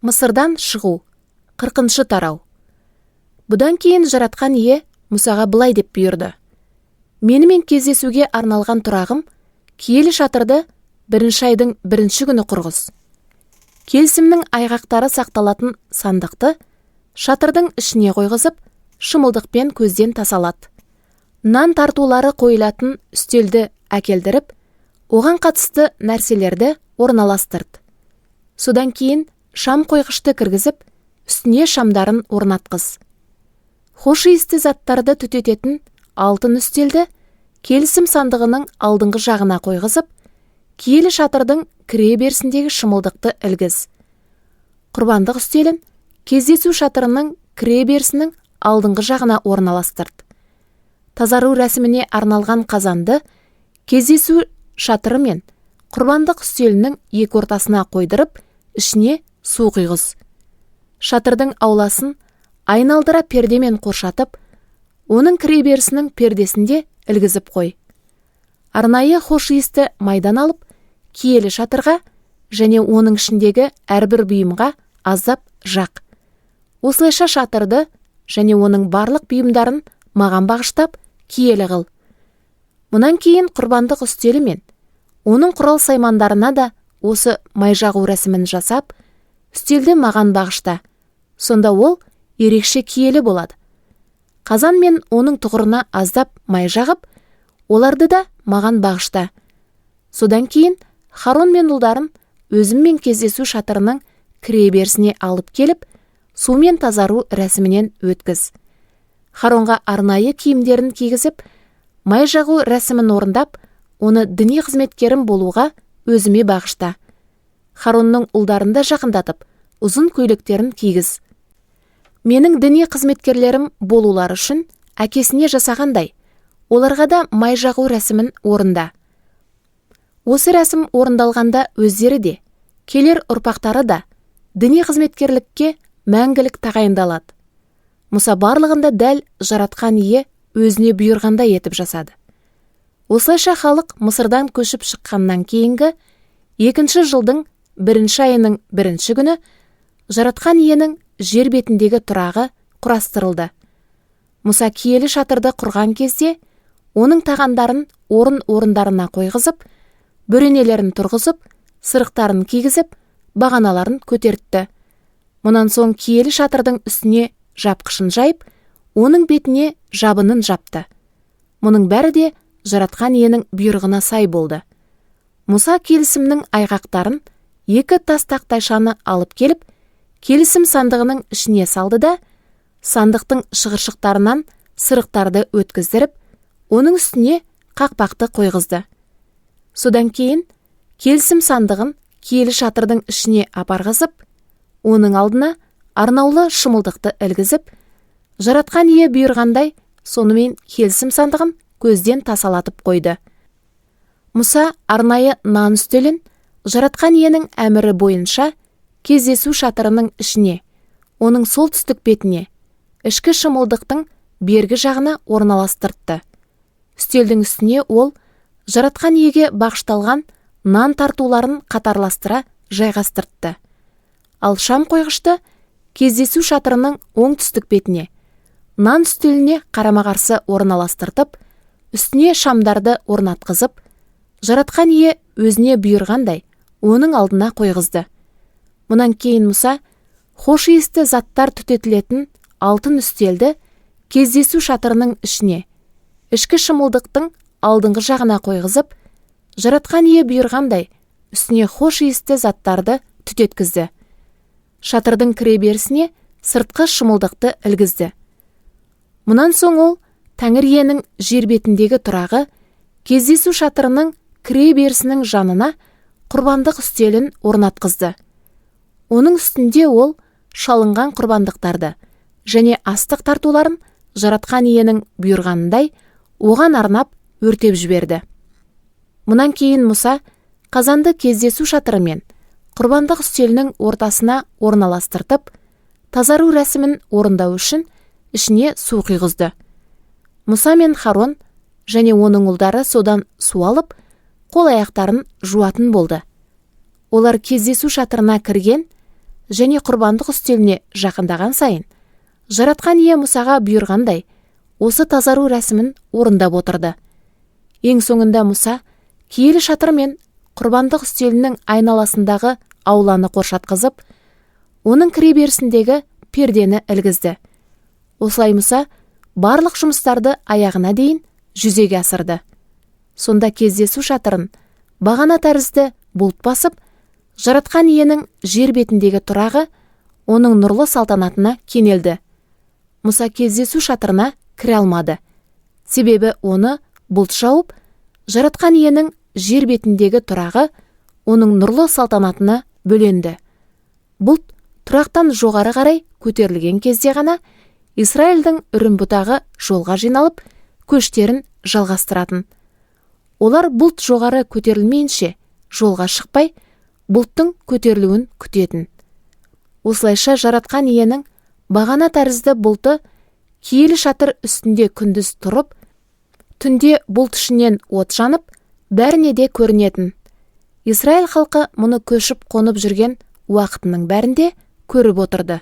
Мысырдан шығу. 40 тарау. Бұдан кейін Жаратқан Ие Мұсаға былай деп бұйырды: Менімен кездесуге арналған тұрағым киелі шатырды бірінші айдың бірінші күні құрғыз. Келісімнің айғақтары сақталатын сандықты шатырдың ішіне қойғызып, шымылдықпен көзден тасалат. Нан тартулары қойылатын үстелді әкелдіріп, оған қатысты нәрселерді орналастырд. Содан кейін шам қойғышты кіргізіп, үстіне шамдарын орнатқыз. Хош иісті заттарды түтететін алтын үстелді келісім сандығының алдыңғы жағына қойғызып, киелі шатырдың кіре берісіндегі шымылдықты ілгіз. Құрбандық үстелін кездесу шатырының кіре берісінің алдыңғы жағына орналастырд. Тазару рәсіміне арналған қазанды кездесу шатыры мен құрбандық үстелінің екі ортасына қойдырып, ішіне су құйғыз. Шатырдың ауласын айналдыра пердемен қоршатып, оның кіре берісінің пердесінде ілгізіп қой. Арнайы хош иісті майдан алып, киелі шатырға және оның ішіндегі әрбір бұйымға аздап жақ. Осылайша шатырды және оның барлық бұйымдарын маған бағыштап, киелі қыл. Мұнан кейін құрбандық үстелі мен оның құрал саймандарына да осы май жағу рәсімін жасап, үстелді маған бағышта. Сонда ол ерекше киелі болады. Қазан мен оның тұғырына аздап май жағып, оларды да маған бағышта. Содан кейін Харон мен ұлдарын өзіммен кездесу шатырының кіре берісіне алып келіп, сумен тазару рәсімінен өткіз. Харонға арнайы киімдерін кигізіп, май жағу рәсімін орындап, оны діни қызметкерім болуға өзіме бағышта. Харонның ұлдарын да жақындатып, ұзын көйлектерін кигіз. Менің діни қызметкерлерім болулары үшін әкесіне жасағандай, оларға да май жағу рәсімін орында. Осы рәсім орындалғанда өздері де, келер ұрпақтары да діни қызметкерлікке мәңгілік тағайындалады. Мұса барлығында дәл Жаратқан Ие өзіне бұйырғандай етіп жасады. Осылайша халық Мысырдан көшіп шыққаннан кейінгі екінші жылдың бірінші айының бірінші күні Жаратқан Иенің жер бетіндегі тұрағы құрастырылды. Мұса киелі шатырды құрған кезде, оның тағандарын орын-орындарына қойғызып, бөренелерін тұрғызып, сырықтарын кигізіп, бағаналарын көтертті. Мұнан соң киелі шатырдың үстіне жапқышын жайып, оның бетіне жабынын жапты. Мұның бәрі де Жаратқан Иенің бұйрығына сай болды. Мұса келісімнің айғақтарын екі тас тақтайшаны алып келіп, келісім сандығының ішіне салды да, сандықтың шығыршықтарынан сырықтарды өткіздіріп, оның үстіне қақпақты қойғызды. Содан кейін келісім сандығын киелі шатырдың ішіне апарғызып, оның алдына арнаулы шымылдықты ілгізіп, Жаратқан Ие бұйырғандай, сонымен келісім сандығын көзден тасалатып қойды. Мұса арнайы нан үстелін Жаратқан Иенің әмірі бойынша кездесу шатырының ішіне, оның солтүстік бетіне, ішкі шымылдықтың бергі жағына орналастыртты. Үстелдің үстіне ол Жаратқан Иеге бағышталған нан тартуларын қатарластыра жайғастыртты. Ал шам қойғышты кездесу шатырының оңтүстік бетіне, нан үстеліне қарама-қарсы орналастыртып, үстіне шамдарды орнатқызып, Жаратқан Ие өзіне бұйырғандай, оның алдына қойғызды. Мұнан кейін Мұса хош иісті заттар түтетілетін алтын үстелді кездесу шатырының ішіне, ішкі шымылдықтың алдыңғы жағына қойғызып, Жаратқан Ие бұйырғандай, үстіне хош иісті заттарды түтеткізді. Шатырдың кіре берісіне сыртқы шымылдықты ілгізді. Мұнан соң ол Тәңір Иенің жер бетіндегі тұрағы кездесу шатырының кіре берісінің жанына құрбандық үстелін орнатқызды. Оның үстінде ол шалынған құрбандықтарды және астық тартуларын Жаратқан Иенің бұйырғанындай оған арнап өртеп жіберді. Мұнан кейін Мұса қазанды кездесу шатыры мен құрбандық үстелінің ортасына орналастыртып, тазару рәсімін орындау үшін ішіне су құйғызды. Мұса мен Харон және оның ұлдары содан су алып, қол аяқтарын жуатын болды. Олар кездесу шатырына кірген Және құрбандық үстеліне жақындаған сайын, Жаратқан Ие Мұсаға бұйырғандай, осы тазару рәсімін орындап отырды. Ең соңында Мұса киелі шатыр мен құрбандық үстелінің айналасындағы ауланы қоршатқызып, оның кіреберісіндегі пердені ілгізді. Осылай Мұса барлық жұмыстарды аяғына дейін жүзеге асырды. Сонда кездесу шатырын бағана тәрізді бұлт басып, Жаратқан Иенің жер бетіндегі тұрағы оның нұрлы салтанатына кенелді. Мұса кездесу шатырына кіре алмады. Себебі оны бұлт жауып, Жаратқан Иенің жер бетіндегі тұрағы оның нұрлы салтанатына бөленді. Бұлт тұрақтан жоғары қарай көтерілген кезде ғана Израильдің үрім-бұтағы жолға жиналып, көштерін жалғастыратын. Олар бұлт жоғары көтерілмейінше жолға шықпай, бұлттың көтерілуін күтетін. Осылайша Жаратқан Иенің бағана тәрізді бұлты киелі шатыр үстінде күндіз тұрып, түнде бұлт ішінен от жанып, бәріне де көрінетін. Израиль халқы мұны көшіп қонып жүрген уақытының бәрінде көріп отырды.